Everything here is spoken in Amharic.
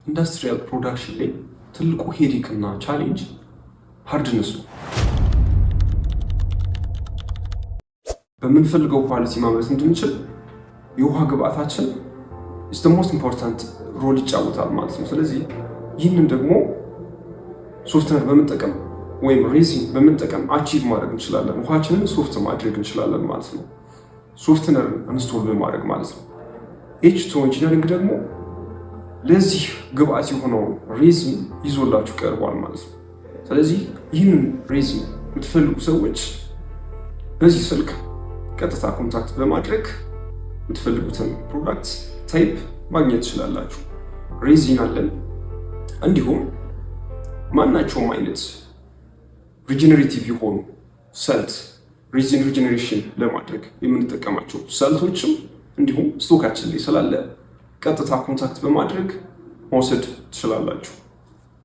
Industrial production ላይ ትልቁ headache እና challenge hardness ነው። በምንፈልገው quality ማምረት እንድንችል የውሃ ግብአታችን is the most important role ይጫወታል ማለት ነው። ስለዚህ ይህንን ደግሞ softener በመጠቀም ወይም resin በመጠቀም achieve ማድረግ እንችላለን። ውሃችንን soft ማድረግ እንችላለን ማለት ነው። Softener ን install በማድረግ ማለት ነው። H2 Engineering ደግሞ ለዚህ ግብአት የሆነውን resin ይዞላችሁ ቀርቧል ማለት ነው። ስለዚህ ይህንን resin የምትፈልጉ ሰዎች በዚህ ስልክ ቀጥታ contact በማድረግ የምትፈልጉትን product type ማግኘት ትችላላችሁ። Resin አለን። እንዲሁም ማናቸውም አይነት regenerative የሆኑ salt resin regeneration ለማድረግ የምንጠቀማቸው salt ኦችም እንዲሁም stock ኣችን ላይ ስላለ ቀጥታ contact በማድረግ መውሰድ ትችላላችሁ።